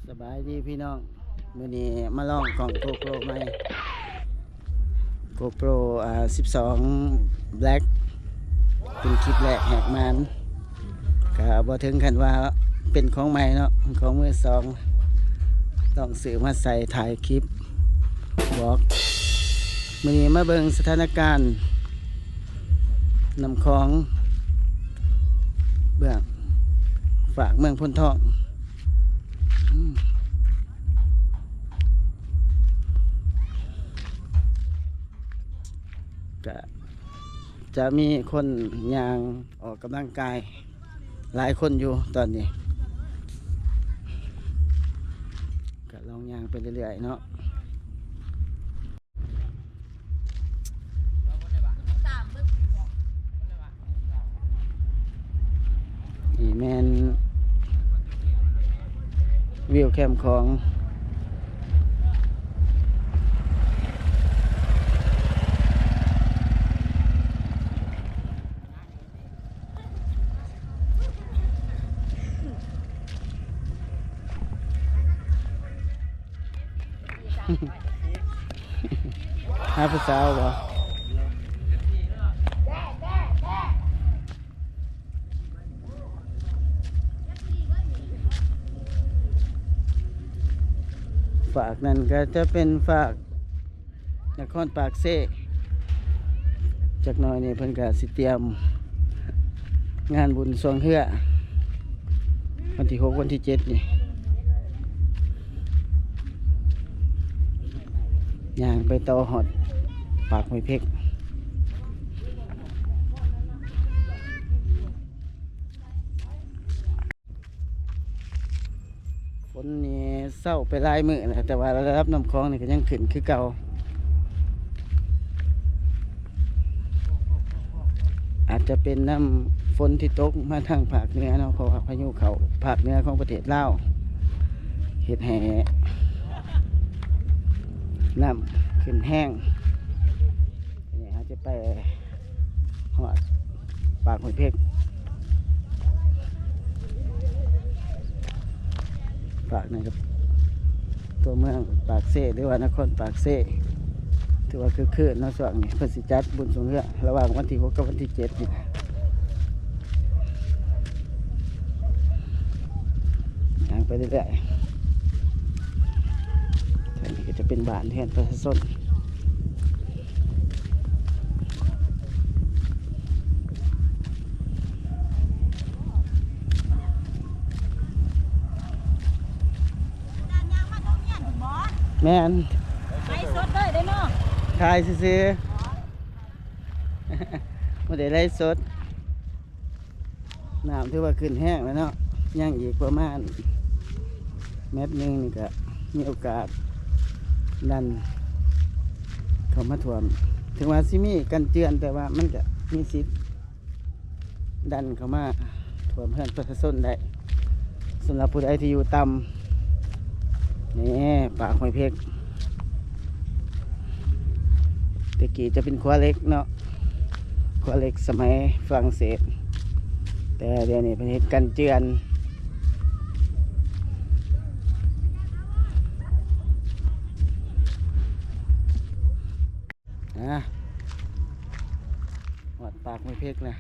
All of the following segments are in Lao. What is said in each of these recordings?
ສະບາຍດີພີ່ນ້ອງ, ມື້ນີ້ມາລອງກ້ອງ GoPro ໃໝ່ GoPro ອ່າ ສິບສອງ Black ເປັນຄລິບແລກແຫກມ່ານ, ກະບໍ່ເຖິງຂັ້ນວ່າເປັນຂອງໃໝ່ເນາະ, ເປັນຂອງມືສອງ, ລອງຊື້ມາໃສ່ຖ່າຍຄລິບ vlog. ມື້ນີ້ມາເບິ່ງສະຖານະການນ້ຳຂອງເບື້ອງຟາກເມືອງໂພນທອງ. ອືມ ກະຈະມີຄົນຍ່າງອອກກຳລັງກາຍຫຼາຍຄົນຢູ່ຕອນນີ້, ກະລອງຍ່າງໄປເລື້ອຍໆເນາະ. ນີ້ແມ່ນວິວແຄມຂອງ. ຫາຜູ້ສາວບໍ່? ຟາກນັ້ນກໍຈະເປັນຟາກ ນະຄອນປາກເຊ. ຈັກໜ່ອຍນີ້ເພິ່ນກະຊິຕຽມງານບຸນຊ່ວງເຮືອ ວັນທີຫົກ ວັນທີເຈັດນີ້, ຍ່າງໄປຕໍ່ຮອດປາກຫ້ວຍເພັກ. ຝົນນີ້ເຊົາໄປຫຼາຍມື້ແລ້ວ, ແຕ່ວ່າລະດັບນ້ຳຂອງນີ້ກໍຍັງຂຶ້ນຄືເກົ່າ. ອາດຈະເປັນນ້ຳຝົນທີ່ຕົກມາທາງພາກເໜືອເນາະ, ເພາະວ່າພາຍຸເຂົ້າພາກເໜືອຂອງປະເທດລາວ ເຮັດໃຫ້ນ້ຳຂຶ້ນແຮງ. ນີ້ເຮົາຈະໄປຮອດປາກຫ້ວຍເພັກ, ປາກນັ້ນກໍຕົວເມືອງປາກເຊ ຫຼືວ່ານະຄອນປາກເຊ, ຖືວ່າຄຶກຄື້ນເນາະ. ຊ່ວງນີ້ເພິ່ນຊິຈັດບຸນຊ່ວງເຮືອ ລະຫວ່າງວັນທີຫົກກັບວັນທີເຈັດນີ້, ຍ່າງໄປເລື້ອຍໆ. ທາງນີ້ກໍຈະເປັນບ້ານເຮືອນປະຊາຊົນ. ແມ່ນ ໄລຟ໌ສົດເລີຍເດ້ເນາະ, ຖ່າຍຊື່ໆ ບໍ່ໄດ້ໄລຟ໌ສົດ. ນ້ຳຖືວ່າຂຶ້ນແຮງແລ້ວເນາະ, ຍັງອີກປະມານແມັດໜຶ່ງນີ້ກະມີໂອກາດດັນເຂົ້າມາຖ້ວມ. ເຖິງວ່າຊິມີກັນເຈື່ອນ ແຕ່ວ່າມັນກະມີສິດດັນເຂົ້າມາຖ້ວມເຮືອນປະຊາຊົນໄດ້. ສຳລັບຜູ້ໃດທີ່ຢູ່ຕ່ຳ ນີ້ປາກຫ້ວຍເພັກ, ແຕ່ກີ້ຈະເປັນຂົວເຫຼັກເນາະ, ຂົວເຫຼັກສະໄໝຝຣັ່ງເສດ, ແຕ່ດຽວນີ້ເພິ່ນເຮັດກັນເຈື່ອນ. ອ່າ ຮອດປາກຫ້ວຍເພັກແລ້ວ.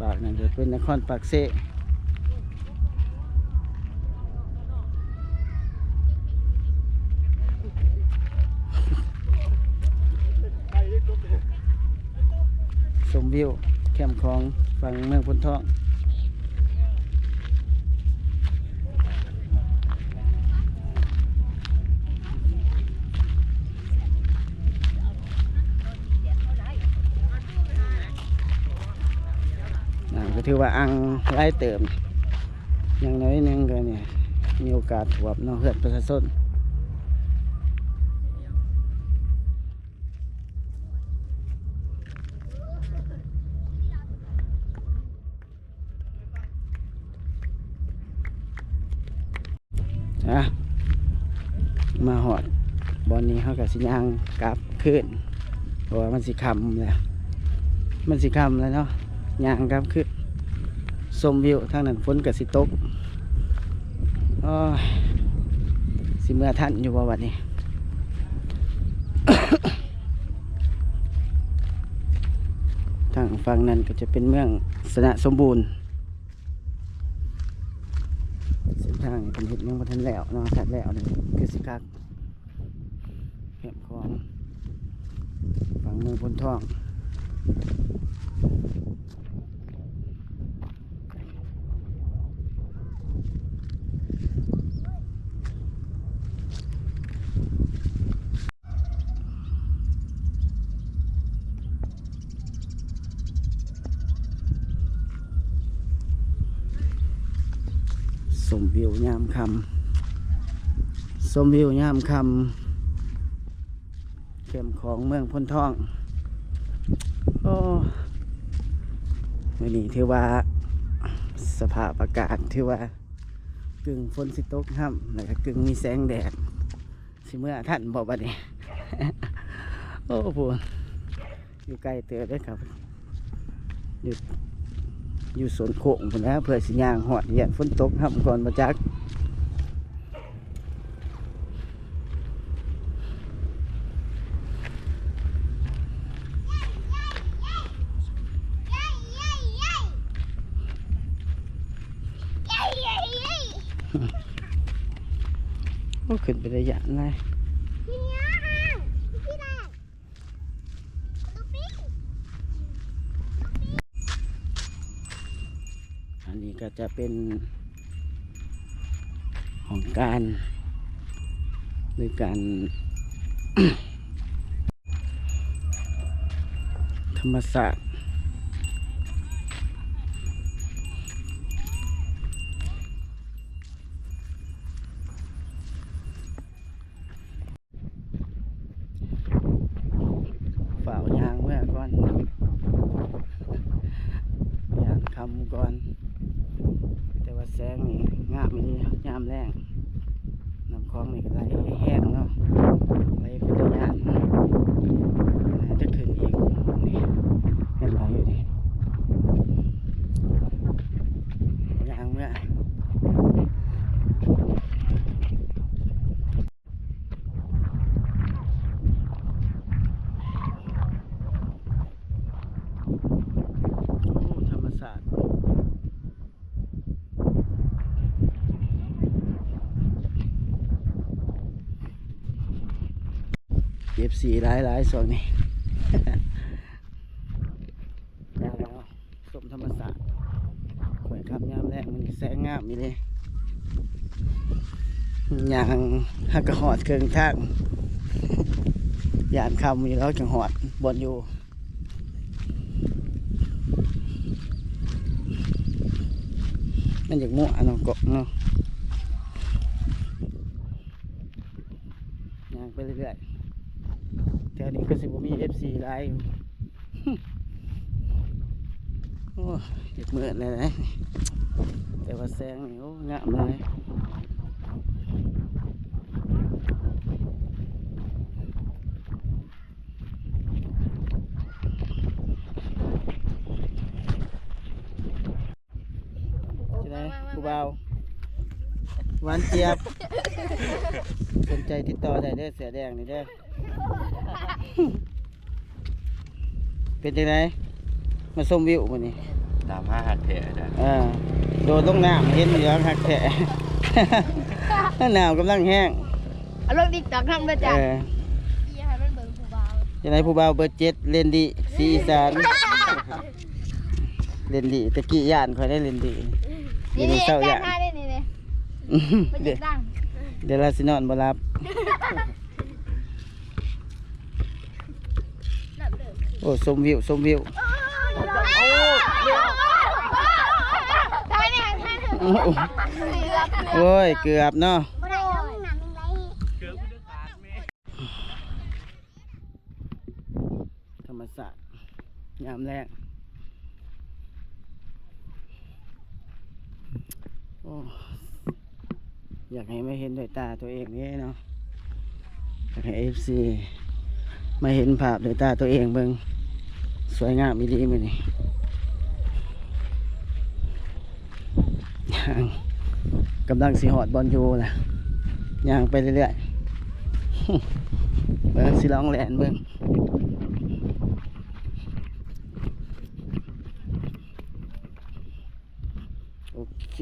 ປາກນັ້ນຈະເປັນນະຄອນປາກເຊ. ຊົມວິວແຄມຂອງຝັ່ງເມືອງໂພນທອງ. ນ້ຳກໍຖືວ່າອັ່ງຫຼາຍເຕີບ, ຢ່າງໜ້ອຍໜຶ່ງກໍນີ້ ມີໂອກາດຖ້ວມເນາະ ເຮືອນປະຊາຊົນ. ອ່ະ ມາຮອດບ່ອນນີ້ ເຮົາກໍຊິຍ່າງກັບຄືນ ເພາະວ່າມັນຊິຄ່ຳແລ້ວ, ມັນຊິຄ່ຳແລ້ວເນາະ, ຍ່າງກັບຄືນ. ຊົມວິວ ທາງນັ້ນຝົນກໍຊິຕົກ. ໂອ້ຍ ຊິເມືອທັນຢູ່ບໍ່ບັດນີ້? ທາງຝັ່ງນັ້ນກໍຈະເປັນເມືອງຊະນະສົມບູນ. ເສັ້ນທາງນີ້ເພິ່ນເຮັດຍັງບໍ່ທັນແລ້ວເນາະ, ຖ້າແລ້ວນີ້ຄືຊິຄັກ. ແຄມຂອງຝັ່ງເມືອງໂພນທອງ. ຊົມວິວຍາມຄ່ຳ, ຊົມວິວຍາມຄ່ຳ ແຄມຂອງເມືອງໂພນທອງ. ໂອ້ ມື້ນີ້ຖືວ່າສະພາບອາກາດຖືວ່າກຶ່ງຝົນຊິຕົກຮຳ ແລ້ວກໍກຶ່ງມີແສງແດດ. ຊິເມືອທັນບໍ່ບັດນີ້? ໂອ້ ພຸ້ນ ຢູ່ໄກເຕີບເດ້ຄັບ, ຢູ່ ຢູ່ໂຊນໂຄ້ງພຸ້ນແຫຼະ ເພື່ອຊິຍ່າງຮອດ ຢ້ານຝົນຕົກຮຳກ່ອນບໍ່ຈັກ. ໂອ້ ຂຶ້ນໄປໄດ້ຢ້ານຫຼາຍ. ອັນນີ້ກໍຈະເປັນຫ້ອງການ ຫຼື ການ ທຳມະຊາດ. ຟ້າວຍ່າງເມືອກ່ອນ ຢ້ານຄ່ຳກ່ອນ, ແຕ່ວ່າແສງນີ້ງາມອີ່ຫຼີຍາມແລງ. ນ້ຳຂອງນີ້ກໍໄຫຼແຮງເນາະ, ໄຫຼເປັນຕາຢ້ານ. ຈະຂຶ້ນອີກ ນີ້ ເຫັນບໍ່ຢູ່ນີ້ ຍ່າງເມືອ. ໂອ້ ທຳມະຊາດ ເອັຟຊີ ຫຼາຍໆ ຊ່ວງນີ້. ຊົມທຳມະຊາດ ຂ້ອຍຂັບຍາມແລງ ມື້ນີ້ແສງງາມອີ່ຫຼີ. ຍ່າງຫາກະຮອດເຄິ່ງທາງ, ຢ້ານຄ່ຳຢູ່ແລ້ວຈັ່ງຮອດບ່ອນຢູ່. ມັນຢາກມົວເນາະ ເກາະເນາະ. ຍ່າງໄປເລື້ອຍໆ ແຖວນີ້ຄືຊິບໍ່ມີເອັຟຊີຫຼາຍຢູ່. ໂອ້ຍ ເຈັບມືແລ້ວ ແຕ່ວ່າແສງນີ້ ໂອ້ ງາມຫຼາຍ. ຈັ່ງໃດ ຜູ້ບ່າວ ຫວານຈຽບ ສົນໃຈຕິດຕໍ່ໄດ້ເດີ ເສື້ອແດງນີ້ເດີ. ເປັນຈັ່ງໃດ ມາຊົມວິວມື້ນີ້? ຕາມຫາຮັກແທ້ເດີ. ເອີ ໂດດລົງນ້ຳ ເຫັນຢູ່ ຮັກແທ້. ນ້ຳກຳລັງແຮງ. ເອົາລົງ TikTok ນຳເດີຈ້າ. ເອີ ໃຫ້ມັນເບິ່ງຜູ້ບ່າວ. ຈັ່ງໃດ ຜູ້ບ່າວເບີເຈັດ ເລນດີ ສີອີສານ. ເລນດີ ຕະກີ້ຢ້ານຂ້ອຍໄດ໋ ເລນດີ. ນີ້ ນີ້ ນີ້ ເຊົາຢ້ານ ນີ້ ນີ້ ນີ້ ມັນຢາກດັງ. ດຽວລາວຊິນອນບໍ່ຫຼັບ. ໂອ້ ຊົມວິວ ຊົມວິວ. ໂອ້ຍ ເກືອບເນາະ. ທຳມະຊາດຍາມແລງ. ໂອ້ ຢາກໃຫ້ມາເຫັນດ້ວຍຕາຕົວເອງເດ້ເນາະ, ຢາກໃຫ້ເອັຟຊີມາເຫັນພາບດ້ວຍຕາຕົວເອງເບິ່ງ. ສວຍງາມອີ່ຫຼີມື້ນີ້. ກຳລັງຊິຮອດບ່ອນຢູ່ນະ ຍ່າງໄປເລື້ອຍໆ ເບິ່ງ ຊິລອງແລ່ນເບິ່ງ. ໂອເຄ.